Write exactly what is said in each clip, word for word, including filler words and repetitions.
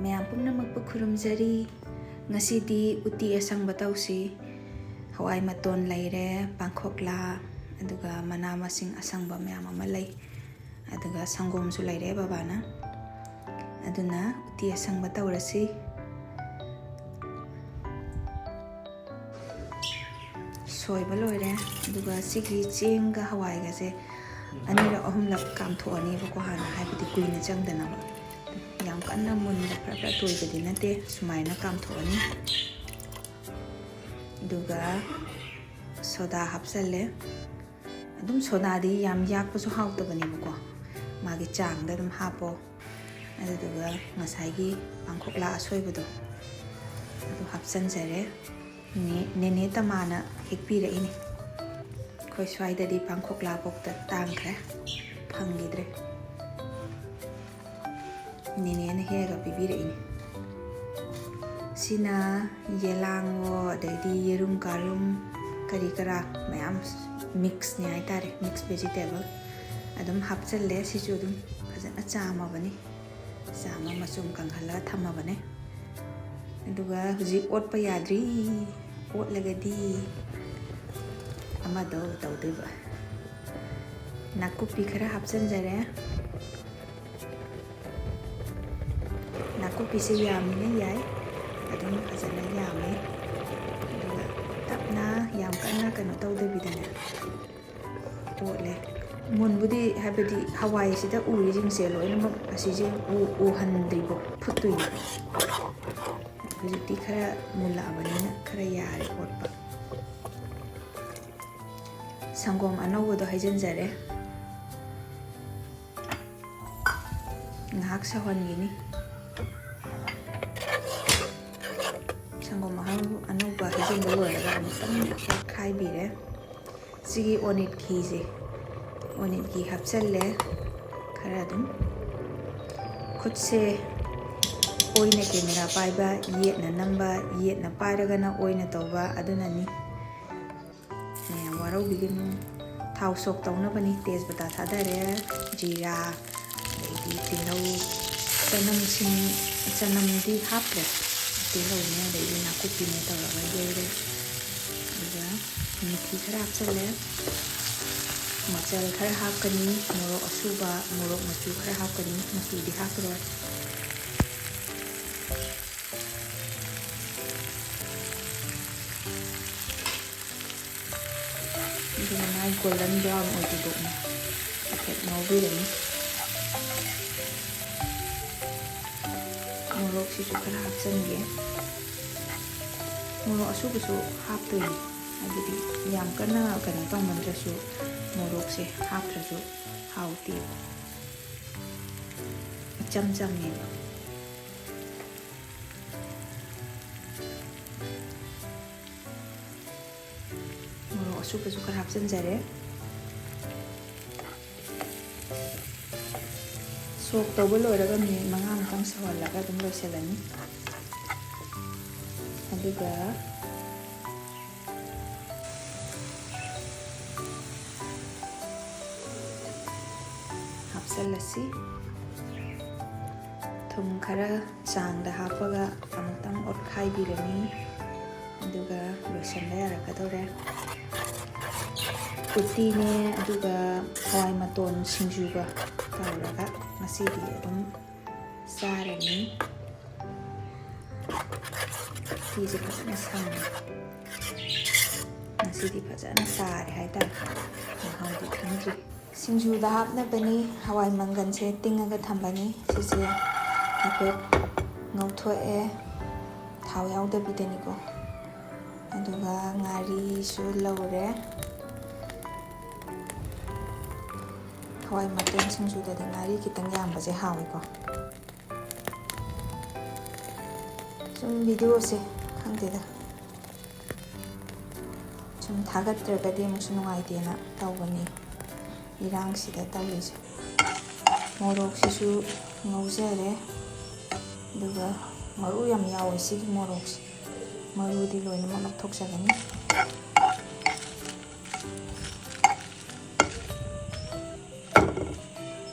ꯃꯌꯥꯝ ꯄꯨꯝꯅꯃꯛꯄꯨ ꯈꯨꯔꯨꯝꯖꯔꯤ꯫ ꯉꯁꯤꯗꯤ ꯎꯇꯤ ꯑꯁꯪꯕ ꯇꯧꯁꯤ꯫ ꯍꯋꯥꯏ ꯃꯇꯣꯟ ꯂꯩꯔꯦ, ꯄꯥꯡꯈꯣꯛꯂꯥ, ꯑꯗꯨꯒ ꯃꯅꯥ ꯃꯁꯤꯡ ꯑꯁꯪꯕ ꯃꯌꯥꯝ ꯑꯃ ꯂꯩ, ꯑꯗꯨꯒ ꯁꯪꯒꯣꯝꯁꯨ ꯂꯩꯔꯦ ꯕꯕꯥꯅ꯫ ꯑꯗꯨꯅ ꯎꯇꯤ ꯑꯁꯪꯕ ꯇꯧꯔꯁꯤ꯫ ꯁꯣꯏꯕ ꯂꯣꯏꯔꯦ꯫ ꯑꯗꯨꯒ ꯁꯤꯒꯤ ꯆꯦꯡꯒ ꯍꯋꯥꯏꯒꯁꯦ ꯑꯅꯤꯔꯛ ꯑꯍꯨꯝꯂꯛ ꯀꯥꯝꯊꯣꯛꯑꯅꯦꯕꯀꯣ ꯍꯥꯟꯅ, ꯍꯥꯏꯕꯗꯤ ꯀꯨꯏꯅ ꯆꯪꯗꯅꯕ꯫ ꯌꯥꯝ ꯀꯟꯅ ꯃꯨꯟꯅ ꯐ꯭ꯔꯥ ꯐ꯭ꯔꯥ ꯇꯣꯏꯕꯗꯤ ꯅꯠꯇꯦ, ꯁꯨꯃꯥꯏꯅ ꯀꯥꯝꯊꯣꯛꯑꯅꯤ꯫ ꯑꯗꯨꯒ ꯁꯣꯗꯥ ꯍꯥꯞꯆꯜꯂꯦ꯫ ꯑꯗꯨꯝ ꯁꯣꯗꯥꯗꯤ ꯌꯥꯝ ꯌꯥꯛꯄꯁꯨ ꯍꯥꯎꯇꯕꯅꯦꯕꯀꯣ, ꯃꯥꯒꯤ ꯆꯥꯡꯗ ꯑꯗꯨꯝ ꯍꯥꯞꯄꯣ꯫ ꯑꯗꯨꯗꯨꯒ ꯉꯁꯥꯏꯒꯤ ꯄꯥꯡꯈꯣꯛꯂꯥ ꯑꯁꯣꯏꯕꯗꯣ ꯑꯗꯨ ꯍꯥꯞꯆꯟꯖꯔꯦ꯫ ꯅꯦ-, ꯅꯦꯅꯦ ꯇꯃꯥꯅ ꯍꯦꯛꯄꯤꯔꯛꯏꯅꯤ꯫ ꯑꯩꯈꯣꯏ ꯁ꯭ꯋꯥꯏꯗꯗꯤ ꯄꯥꯡꯈꯣꯛꯂꯥ ꯄꯣꯛꯇ ꯇꯥꯡꯈ꯭ꯔꯦ, ꯐꯪꯈꯤꯗ꯭ꯔꯦ꯫ ꯅꯦꯅꯦꯅ ꯍꯦꯛꯑꯒ ꯄꯤꯕꯤꯔꯛꯏꯅꯤ꯫ ꯁꯤꯅ ꯌꯦꯂꯥꯡꯋꯣ, ꯑꯗꯩꯗꯤ ꯌꯦꯔꯨꯝ ꯀꯥꯔꯨꯝ, ꯀꯔꯤ ꯀꯔꯥ ꯃꯌꯥꯝ ꯃꯤꯛꯁꯅꯦ ꯍꯥꯏꯇꯥꯔꯦ, ꯃꯤꯛꯁ ꯚꯦꯖꯤꯇꯦꯕꯜ꯫ ꯑꯗꯨꯝ ꯍꯥꯞꯆꯜꯂꯦ꯫ ꯁꯤꯁꯨ ꯑꯗꯨꯝ ꯐꯖꯅ ꯆꯥꯝꯃꯕꯅꯤ꯫ ꯆꯥꯝꯃ ꯃꯆꯨꯝ ꯀꯪꯍꯜꯂꯒ ꯊꯝꯃꯕꯅꯦ꯫ ꯑꯗꯨꯒ ꯍꯧꯖꯤꯛ ꯑꯣꯠꯄ ꯌꯥꯗ꯭ꯔꯤ꯫ ꯑꯣꯠꯂꯒꯗꯤ ꯑꯃꯗꯣ ꯇꯧꯗꯣꯏꯕ꯫ ꯅꯥꯀꯨꯞꯄꯤ ꯈꯔ ꯍꯥꯞꯆꯤꯟꯖꯔꯦ꯫ ꯅꯥꯀꯨꯞꯄꯤꯁꯦ ꯌꯥꯝꯃꯤꯅ ꯌꯥꯏ, ꯑꯗꯨꯝ ꯐꯖꯅ ꯌꯥꯝꯃꯦ꯫ ꯑꯗꯨꯒ ꯇꯞꯅ, ꯌꯥꯝ ꯀꯟꯅ ꯀꯩꯅꯣ ꯇꯧꯗꯕꯤꯗꯅꯦ ꯑꯣꯠꯂꯦ꯫ ꯃꯨꯟꯕꯨꯗꯤ, ꯍꯥꯏꯕꯗꯤ ꯍꯋꯥꯏꯁꯤꯗ ꯎꯔꯤꯁꯤꯡꯁꯦ ꯂꯣꯏꯅꯃꯛ ꯑꯁꯤꯁꯦ ꯎ-, ꯎꯍꯟꯗ꯭ꯔꯤꯕꯣ ꯐꯨꯠꯇꯣꯏꯅꯦ꯫ ꯍꯧꯖꯤꯛꯇꯤ ꯈꯔ ꯃꯨꯜꯂꯛꯑꯕꯅꯤꯅ ꯈꯔ ꯌꯥꯔꯦ ꯑꯣꯠꯄ꯫ ꯁꯪꯒꯣꯝ ꯑꯅꯧꯕꯗꯣ ꯍꯩꯖꯤꯟꯖꯔꯦ꯫ ꯉꯥꯏꯍꯥꯛ ꯁꯧꯍꯟꯈꯤꯅꯤ꯫ ꯁꯪꯒꯣꯝ ꯑꯍꯥꯎ-, ꯑꯅꯧꯕ ꯍꯩꯖꯤꯟꯕ ꯂꯣꯏꯔꯒ ꯑꯃꯨꯛꯇꯪ ꯑꯣꯠꯈꯥꯏꯕꯤꯔꯦ꯫ ꯁꯤꯒꯤ ꯑꯣꯅꯤꯠ ꯘꯤꯁꯦ, ꯑꯣꯅꯤꯠ ꯘꯤ ꯍꯥꯞꯆꯜꯂꯦ ꯈꯔ ꯑꯗꯨꯝ꯫ ꯈꯨꯠꯁꯦ ꯑꯣꯏꯅ ꯀꯦꯃꯦꯔꯥ ꯄꯥꯏꯕ, ꯌꯦꯠꯅ ꯅꯝꯕ, ꯌꯦꯠꯅ ꯄꯥꯏꯔꯒꯅ ꯑꯣꯏꯅ ꯇꯧꯕ, ꯑꯗꯨꯅꯅꯤ꯫ ꯃꯌꯥꯝ ꯋꯥꯔꯧꯕꯤꯒꯅꯨ꯫ ꯊꯥꯎ ꯁꯣꯛ ꯇꯧꯅꯕꯅꯤ꯫ ꯇꯦꯖꯄꯇꯥ ꯊꯥꯗꯔꯦ, ꯖꯤꯔꯥ, ꯑꯗꯩꯗꯤ ꯇꯤꯜꯍꯧ, ꯆꯅꯝꯁꯤꯡ, ꯆꯅꯝꯗꯤ ꯍꯥꯞꯇ꯭ꯔꯦ꯫ ꯇꯤꯜꯍꯧꯅꯦ, ꯑꯗꯩꯗꯤ ꯅꯥꯀꯨꯞꯄꯤꯅꯦ ꯇꯧꯔꯒ ꯌꯩꯔꯦ꯫ ꯑꯗꯨꯒ ꯃꯤꯊꯤ ꯈꯔ ꯍꯥꯞꯆꯜꯂꯦ꯫ ꯃꯆꯜ ꯈꯔ ꯍꯥꯞꯀꯅꯤ, ꯃꯣꯔꯣꯛ ꯑꯁꯨꯕ, ꯃꯣꯔꯣꯛ ꯃꯆꯨ ꯈꯔ ꯍꯥꯞꯀꯅꯤ, ꯃꯆꯨꯗꯤ ꯍꯥꯞꯄꯔꯣꯏ꯫ ꯑꯗꯨꯒ ꯃꯥꯏ golden brown ꯑꯣꯏꯗ꯭ꯔꯤꯐꯥꯎꯅꯦ ꯍꯥꯏꯐꯦꯠ ꯉꯧꯕꯤꯔꯅꯤ꯫ ꯃꯣꯔꯣꯛꯁꯤꯁꯨ ꯈꯔ ꯍꯥꯞꯆꯤꯟꯒꯦ꯫ ꯃꯣꯔꯣꯛ ꯑꯁꯨꯕꯁꯨ ꯍꯥꯞꯇꯣꯏꯅꯤ, ꯍꯥꯏꯕꯗꯤ ꯌꯥꯝ ꯀꯟꯅ ꯀꯩꯅꯣ ꯇꯧꯃꯟꯗ꯭ꯔꯁꯨ, ꯃꯣꯔꯣꯛꯁꯦ ꯍꯥꯞꯇ꯭ꯔꯁꯨ ꯍꯥꯎꯇꯦꯕ, ꯏꯆꯝ ꯆꯝꯃꯦꯕ꯫ ꯃꯣꯔꯣꯛ ꯑꯁꯨꯕꯁꯨ ꯈꯔ ꯍꯥꯞꯆꯤꯟꯖꯔꯦ꯫ Soak ꯇꯧꯕ ꯂꯣꯏꯔꯒ ꯃꯤꯅꯤꯠ ꯃꯉꯥꯃꯨꯛꯇꯪ ꯁꯧꯍꯜꯂꯒ ꯑꯗꯨꯝ ꯂꯣꯏꯁꯤꯜꯂꯅꯤ꯫ ꯑꯗꯨꯒ ꯍꯥꯞꯆꯤꯜꯂꯁꯤ꯫ ꯊꯨꯝ ꯈꯔ ꯆꯥꯡꯗ ꯍꯥꯞꯄꯒ ꯑꯃꯨꯛꯇꯪ ꯑꯣꯠꯈꯥꯏꯕꯤꯔꯅꯤ꯫ ꯑꯗꯨꯒ ꯂꯣꯏꯁꯤꯟꯕ ꯌꯥꯔꯛꯀꯗꯧꯔꯦ꯫ ꯎꯇꯤꯅꯦ, ꯑꯗꯨꯒ ꯍꯋꯥꯏ ꯃꯇꯣꯟ ꯁꯤꯡꯖꯨꯒ ꯇꯧꯔꯒ ꯉꯁꯤꯗꯤ ꯑꯗꯨꯝ ꯆꯥꯔꯅꯤ꯫ ꯎꯇꯤꯁꯦ ꯐꯖꯅ ꯁꯪꯉꯦ꯫ ꯉꯁꯤꯗꯤ ꯐꯖꯅ ꯆꯥꯔꯦ ꯍꯥꯏꯇꯥꯔꯦ꯫ ꯃꯍꯥꯎꯗꯤ ꯈꯪꯗ꯭ꯔꯤ꯫ ꯁꯤꯡꯖꯨꯗ ꯍꯥꯞꯅꯕꯅꯤ ꯍꯋꯥꯏ ꯃꯪꯒꯟꯁꯦ ꯇꯤꯡꯉꯒ ꯊꯝꯕꯅꯤ꯫ ꯁꯤꯁꯦ ꯍꯥꯏꯐꯦꯠ ꯉꯧꯊꯣꯛꯑꯦ, ꯊꯥꯎ ꯌꯥꯎꯗꯕꯤꯗꯅꯤꯀꯣ꯫ ꯑꯗꯨꯒ ꯉꯥꯔꯤꯁꯨ ꯂꯧꯔꯦ꯫ ꯍꯋꯥꯏ ꯃꯇꯣꯟ ꯁꯤꯡꯖꯨꯗꯗꯤ ꯉꯥꯔꯤ ꯈꯤꯇꯪ ꯌꯥꯝꯕꯁꯦ ꯍꯥꯎꯋꯦꯀꯣ꯫ ꯁꯨꯝ videoꯁꯦ ꯈꯪꯗꯦꯗ, ꯁꯨꯝ ꯊꯥꯒꯠꯇ꯭ꯔꯒꯗꯤ ꯑꯃꯨꯛꯁꯨ ꯅꯨꯡꯉꯥꯏꯇꯦꯅ ꯇꯧꯕꯅꯤ ꯏꯔꯥꯡꯁꯤꯗ ꯇꯧꯔꯤꯁꯦ꯫ ꯃꯣꯔꯣꯛꯁꯤꯁꯨ ꯉꯧꯖꯔꯦ, ꯑꯗꯨꯒ ꯃꯔꯨ ꯌꯥꯝ ꯌꯥꯎꯋꯦ ꯁꯤꯒꯤ ꯃꯣꯔꯣꯛꯁꯦ, ꯃꯔꯨꯗꯤ ꯂꯣꯏꯅꯃꯛ ꯂꯧꯊꯣꯛꯆꯒꯅꯤ꯫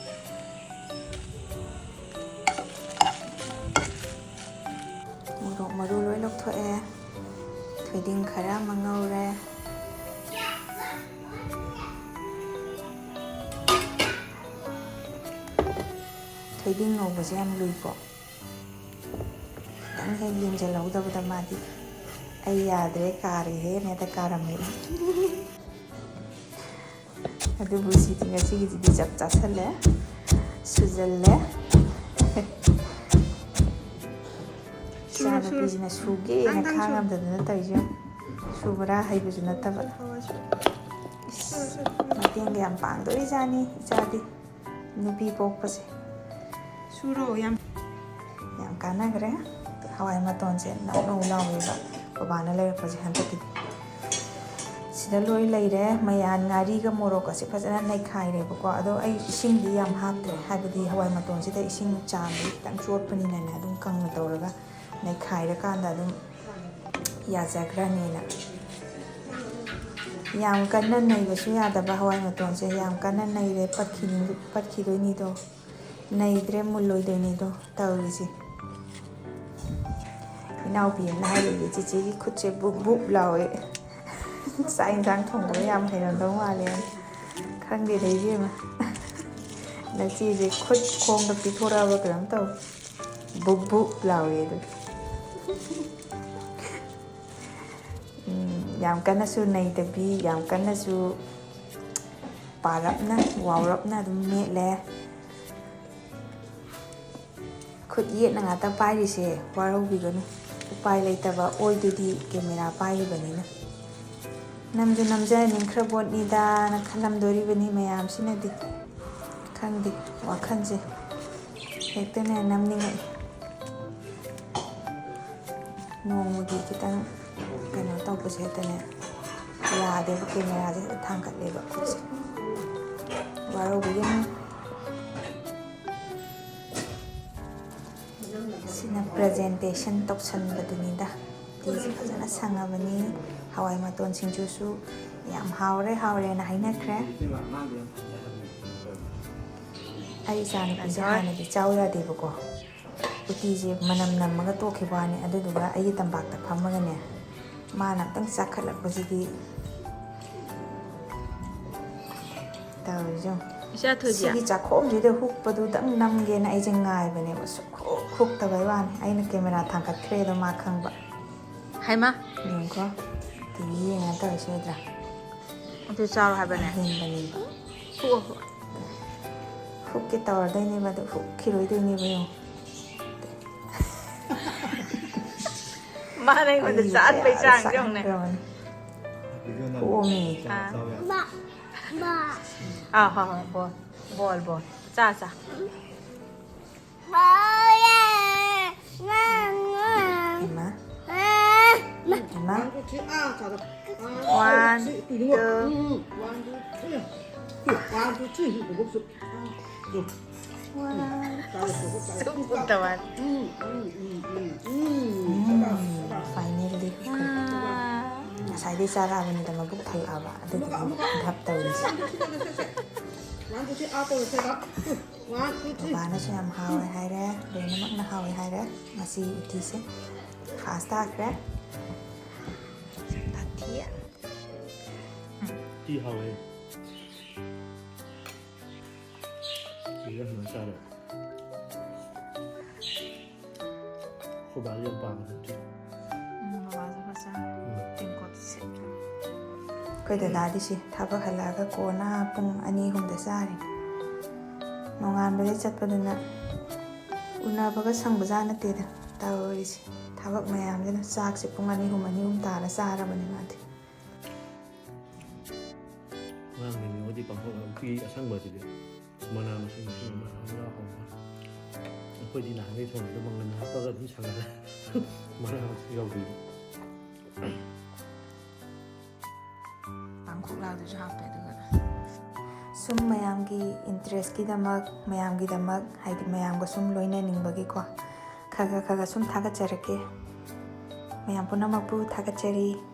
ꯊꯣꯛꯑꯦ꯫ ꯊꯣꯏꯗꯤꯡ ꯈꯔ ꯑꯃ ꯉꯧꯔꯦ꯫ ꯊꯣꯏꯗꯤꯡ ꯉꯧꯕꯁꯦ ꯌꯥꯝ ꯂꯨꯏꯀꯣ꯫ ꯈꯤꯇꯪ ꯍꯦꯛ ꯌꯦꯡꯁꯤꯜꯍꯧꯗꯕꯗ ꯃꯥꯗꯤ "ꯑꯩ ꯌꯥꯗ꯭ꯔꯦ, ꯀꯥꯔꯦꯍꯦꯅ" ꯍꯦꯛꯇ ꯀꯥꯔꯝꯃꯦ꯫ ꯑꯗꯨꯕꯨ ꯁꯤꯗꯤ ꯉꯁꯤꯒꯤꯁꯤꯗꯤ ꯆꯞ ꯆꯥꯁꯜꯂꯦ, ꯁꯨꯖꯜꯂꯦ꯫ ꯁꯨꯔꯣ, ꯁꯨꯔꯣ꯫ ꯏꯆꯥꯅꯨꯄꯤꯁꯤꯅ ꯁꯨꯒꯦꯅ ꯅꯪ, ꯅꯪ ꯁꯨ꯫ ꯈꯥꯡꯉꯝꯗꯗꯅ ꯇꯧꯔꯤꯁꯦ ꯌꯦꯡꯉꯨ꯫ ꯁꯨꯕ꯭ꯔꯥ ꯍꯩꯕꯁꯨ ꯅꯠꯇꯕ꯫ ꯍꯣꯏ, ꯁꯨ꯫ ꯏꯁ, ꯁꯨꯔꯣ, ꯁꯨꯔꯣ, ꯁꯨꯔꯣ꯫ ꯃꯇꯦꯡꯒ ꯌꯥꯝ ꯄꯥꯡꯗꯣꯔꯤꯖꯥꯠꯅꯤ ꯏꯆꯥꯗꯤ꯫ ꯅꯨꯄꯤ ꯄꯣꯛꯄꯁꯦ꯫ ꯁꯨꯔꯣ, ꯌꯥꯝ꯫ ꯌꯥꯝ ꯀꯥꯟꯅꯈ꯭ꯔꯦ꯫ ꯍꯋꯥꯏ ꯃꯇꯣꯟꯁꯦ ꯅꯧ ꯅꯧ ꯂꯥꯎꯋꯦꯕ, ꯕꯕꯥꯅ ꯂꯩꯔꯛꯄꯁꯦ ꯍꯟꯗꯛꯀꯤꯗꯤ꯫ ꯁꯤꯗ ꯂꯣꯏ ꯂꯩꯔꯦ꯫ ꯃꯌꯥꯟ ꯉꯥꯔꯤꯒ ꯃꯣꯔꯣꯛꯀꯁꯦ ꯐꯖꯅ ꯅꯩꯈꯥꯏꯔꯦꯕꯀꯣ꯫ ꯑꯗꯣ ꯑꯩ ꯏꯁꯤꯡꯗꯤ ꯌꯥꯝ ꯍꯥꯞꯇ꯭ꯔꯦ, ꯍꯥꯏꯕꯗꯤ ꯍꯋꯥꯏ ꯃꯇꯣꯟꯁꯤꯗ ꯏꯁꯤꯡ ꯆꯥꯡꯗꯤ ꯈꯤꯇꯪ ꯆꯣꯠꯄꯅꯤꯅꯅꯦ, ꯑꯗꯨꯝ ꯀꯪꯅ ꯇꯧꯔꯒ ꯅꯩꯈꯥꯏꯔꯀꯥꯟꯗ ꯑꯗꯨꯝ ꯌꯥꯖꯈ꯭ꯔꯅꯦꯅ꯫ ꯌꯥꯝ ꯀꯟꯅ ꯅꯩꯕꯁꯨ ꯌꯥꯗꯕ ꯍꯋꯥꯏ ꯃꯇꯣꯟꯁꯦ, ꯌꯥꯝ ꯀꯟꯅ ꯅꯩꯔꯦ ꯄꯠꯈꯤꯅꯤ-, ꯄꯠꯈꯤꯗꯣꯏꯅꯤꯗꯣ꯫ ꯅꯩꯗ꯭ꯔꯦ, ꯃꯨꯜꯂꯣꯏꯗꯣꯏꯅꯤꯗꯣ ꯇꯧꯔꯤꯁꯦ꯫ ꯏꯅꯥꯎꯄꯤ ꯑꯃꯅ ꯍꯥꯏꯔꯛꯏ, "ꯆꯤꯆꯦꯒꯤ ꯈꯨꯠꯁꯦ ꯕꯨꯞ ꯕꯨꯞ ꯂꯥꯎꯋꯦ"꯫ ꯆꯥꯛ ꯌꯦꯟꯁꯥꯡ ꯊꯣꯡꯕ ꯌꯥꯝ ꯍꯩꯔꯝꯗꯧ ꯃꯥꯜꯂꯦ꯫ ꯈꯪꯗꯦꯗ ꯏꯕꯦꯝꯃ, ꯅꯆꯦꯁꯦ ꯈꯨꯠ ꯈꯣꯡꯗ ꯄꯤꯊꯣꯔꯛꯑꯕ ꯀꯩꯅꯣꯝ ꯇꯧ꯫ ꯕꯨꯞ ꯕꯨꯞ ꯂꯥꯎꯋꯦ ꯑꯗꯨ꯫ ꯎꯝ, ꯌꯥꯝ ꯀꯟꯅꯁꯨ ꯅꯩꯗꯕꯤ, ꯌꯥꯝ ꯀꯟꯅꯁꯨ ꯄꯥꯔꯞꯅ, ꯋꯥꯎꯔꯞꯅ ꯑꯗꯨꯝ ꯃꯦꯠꯂꯦ꯫ ꯈꯨꯠ ꯌꯦꯠꯅ ꯉꯥꯛꯇ ꯄꯥꯏꯔꯤꯁꯦ ꯋꯥꯔꯧꯕꯤꯒꯅꯨ꯫ ꯎꯄꯥꯏ ꯂꯩꯇꯕ, ꯑꯣꯏꯗꯨꯗꯤ ꯀꯦꯃꯦꯔꯥ ꯄꯥꯏꯔꯤꯕꯅꯤꯅ꯫ ꯅꯝꯁꯨ ꯅꯝꯖꯅꯤꯡꯈ꯭ꯔ ꯄꯣꯠꯅꯤꯗꯥꯅ ꯈꯜꯂꯝꯗꯣꯔꯤꯕꯅꯤ ꯃꯌꯥꯝꯁꯤꯅꯗꯤ꯫ ꯈꯪꯗꯦ, ꯋꯥꯈꯜꯁꯦ ꯍꯦꯛꯇꯅꯦ ꯅꯝꯅꯤꯡꯉꯛꯏ꯫ ꯅꯣꯡꯃꯒꯤ ꯈꯤꯇꯪ ꯀꯩꯅꯣ ꯇꯧꯕꯁꯦ ꯍꯦꯛꯇꯅꯦ ꯌꯥꯗꯦꯕ, ꯀꯦꯃꯦꯔꯥꯁꯦ ꯍꯦꯛꯇ ꯊꯥꯡꯒꯠꯂꯦꯕ ꯈꯨꯠꯁꯦ꯫ ꯋꯥꯔꯧꯕꯤꯒꯅꯨ꯫ ꯁꯤꯅ presentation ꯇꯧꯁꯟꯕꯗꯨꯅꯤꯗ꯫ ꯎꯇꯤꯁꯦ ꯐꯖꯅ ꯁꯪꯉꯕꯅꯤ꯫ ꯍꯋꯥꯏ ꯃꯇꯣꯟ ꯁꯤꯡꯖꯨꯁꯨ ꯌꯥꯝ ꯍꯥꯎꯔꯦ, ꯍꯥꯎꯔꯦꯅ ꯍꯥꯏꯅꯈ꯭ꯔꯦ꯫ ꯑꯩ ꯏꯆꯥꯅꯨꯄꯤꯁꯦ ꯍꯥꯟꯅꯗꯤ ꯆꯥꯎ ꯌꯥꯗꯦꯕꯀꯣ꯫ ꯎꯇꯤꯁꯦ ꯃꯅꯝ ꯅꯝꯃꯒ ꯇꯣꯛꯈꯤꯕ ꯋꯥꯅꯤ꯫ ꯑꯗꯨꯗꯨꯒ ꯑꯩꯒꯤ ꯇꯝꯄꯥꯛꯇ ꯐꯝꯃꯒꯅꯦ, ꯃꯥꯅ ꯑꯝꯇꯪ ꯆꯥꯈꯠꯂꯛꯄꯁꯤꯗꯤ ꯇꯧꯔꯤꯁꯦ ꯌꯦꯡꯉꯨ꯫ ꯏꯆꯥ ꯊꯣꯏꯕꯤ꯫ ꯁꯤꯒꯤ ꯆꯥꯛꯈꯣꯝꯁꯤꯗ ꯍꯨꯛꯄꯗꯨꯗꯪ ꯅꯝꯒꯦꯅ ꯑꯩꯁꯦ ꯉꯥꯏꯕꯅꯦꯕ꯫ ꯁꯨꯛꯍꯨꯛ ꯍꯨꯛꯇꯕꯩ ꯋꯥꯅꯤ꯫ ꯑꯩꯅ ꯀꯦꯃꯦꯔꯥ ꯊꯥꯡꯒꯠꯈ꯭ꯔꯦ ꯑꯗꯣ ꯃꯥ ꯈꯪꯕ꯫ ꯍꯩꯃꯥ꯫ ꯌꯦꯡꯉꯨꯀꯣ꯫ ꯇꯤ ꯚꯤ ꯌꯦꯡꯉ ꯇꯧꯔꯤꯁꯦ ꯎꯗ꯭ꯔꯥ? ꯑꯗꯨ ꯆꯥꯔꯣ ꯍꯥꯏꯕꯅꯦ꯫ ꯑꯍꯦꯟꯕꯅꯦꯕ꯫ ꯍꯨꯛꯑꯣ, ꯍꯨꯛꯑꯣ꯫ ꯍꯨꯛꯀꯦ ꯇꯧꯔꯗꯣꯏꯅꯦꯕ, ꯑꯗꯨ ꯍꯨꯛꯈꯤꯔꯣꯏꯗꯣꯏꯅꯦꯕ ꯌꯦꯡꯉꯨ꯫ ꯃꯥꯅ ꯑꯩꯉꯣꯟꯗ ꯑꯩ ꯆꯥꯍꯟꯕꯩ ꯀꯌꯥ ꯆꯥꯡꯁꯦ ꯌꯦꯡꯉꯨꯅꯦ꯫ ꯆꯥꯍꯟꯈ꯭ꯔꯕꯅꯤ꯫ ꯍꯨꯛꯑꯣꯃꯤ꯫ ꯑꯥ꯫ ꯑꯥ, ꯍꯣꯏ, ꯍꯣꯏ, ꯕꯣꯜ, ꯕꯣꯜ, ꯕꯣꯜ꯫ ꯆꯥ, ꯆꯥ꯫ ꯏꯃꯥ꯫ ꯏꯃꯥ꯫ One, two. ꯁꯨꯝ ꯎꯠꯇꯕ꯫ ꯎꯝ, finally ꯍꯨꯛꯈ꯭ꯔꯦ꯫ ꯑꯥ꯫ ꯉꯁꯥꯏꯗꯩ ꯆꯥꯔꯛꯑꯕꯅꯤꯗ ꯃꯕꯨꯛ ꯊꯜꯂꯛꯑꯕ꯫ ꯑꯗꯨꯗꯨꯒꯤ ꯙꯞ ꯇꯧꯔꯤꯁꯦ꯫ ꯕꯕꯥꯅꯁꯨ ꯌꯥꯝ ꯍꯥꯎꯋꯦ ꯍꯥꯏꯔꯦ, ꯂꯣꯏꯅꯃꯛꯅ ꯍꯥꯎꯋꯦ ꯍꯥꯏꯔꯦ꯫ ꯉꯁꯤ ꯎꯇꯤꯁꯦ ꯐꯥꯁ ꯇꯥꯈ꯭ꯔꯦ꯫ ꯇꯥꯊꯤ꯫ ꯎꯇꯤ ꯍꯥꯎꯋꯦ꯫ ꯁꯤꯒ ꯁꯨꯃꯥꯏꯅ ꯆꯥꯔꯦ꯫ ꯑꯩꯈꯣꯏ ꯕꯥꯁꯨ ꯌꯥꯝ ꯄꯥꯝꯕꯅꯦ ꯎꯇꯤ꯫ ꯎꯝ, ꯕꯕꯥꯁꯨ ꯈꯔ ꯆꯥ꯫ ꯎꯝ꯫ ꯇꯦꯡꯀꯣꯠ ꯁꯦꯠꯈ꯭ꯔꯦ꯫ ꯑꯩꯈꯣꯏ ꯗꯗꯥꯗꯤ ꯁꯤ ꯊꯕꯛ ꯍꯜꯂꯛꯑꯒ ꯀꯣꯟꯅ ꯄꯨꯡ ꯑꯅꯤ ꯑꯍꯨꯝꯗ ꯆꯥꯔꯤꯅꯤ꯫ ꯅꯣꯡꯉꯥꯟꯕꯗꯩ ꯆꯠꯄꯗꯨꯅ ꯎꯅꯕꯒ ꯁꯪꯕꯖꯥꯠ ꯅꯠꯇꯦꯗ ꯇꯧꯔꯤꯁꯦ꯫ ꯊꯕꯛ ꯃꯌꯥꯝꯁꯤꯅ ꯆꯥꯛꯁꯦ ꯄꯨꯡ ꯑꯅꯤ ꯑꯍꯨꯝ, ꯑꯅꯤ ꯑꯍꯨꯝ ꯇꯥꯔ ꯆꯥꯔꯕꯅꯤ ꯃꯥꯗꯤ꯫ ꯑꯉꯥꯡꯁꯤꯡ ꯌꯦꯡꯉꯨꯗꯤ ꯄꯥꯡꯊꯣꯛ ꯎꯇꯤ ꯑꯁꯪꯕꯁꯤꯗꯤ ꯃꯅꯥ ꯃꯁꯤꯡ ꯃꯁꯤꯡ ꯑꯃ ꯌꯥꯎ ꯍꯧꯔꯦ꯫ ꯑꯩꯈꯣꯏꯗꯤ ꯅꯍꯥꯟꯈꯩ ꯊꯣꯡꯕꯗꯣ ꯃꯪꯒꯟ ꯍꯥꯞꯄꯒ ꯑꯗꯨꯝ ꯁꯪꯍꯜꯂꯦ꯫ ꯃꯅꯥ ꯃꯁꯤꯡ ꯌꯥꯎꯗꯕꯤꯗ꯫ ꯄꯥꯡꯈꯣꯛꯂꯥꯗꯨꯁꯨ ꯍꯥꯞꯄꯦ꯫ ꯑꯗꯨꯒ ꯁꯨꯝ ꯃꯌꯥꯝꯒꯤ ꯏꯟꯇꯔꯦꯁꯀꯤꯗꯃꯛ, ꯃꯌꯥꯝꯒꯤꯗꯃꯛ, ꯍꯥꯏꯗꯤ ꯃꯌꯥꯝꯒ ꯁꯨꯝ ꯂꯣꯏꯅꯅꯤꯡꯕꯒꯤꯀꯣ, ꯈꯔ ꯈꯔ ꯈꯔ ꯈꯔ ꯁꯨꯝ ꯊꯥꯒꯠꯆꯔꯛꯀꯦ꯫ ꯃꯌꯥꯝ ꯄꯨꯝꯅꯃꯛꯄꯨ ꯊꯥꯒꯠꯆꯔꯤ꯫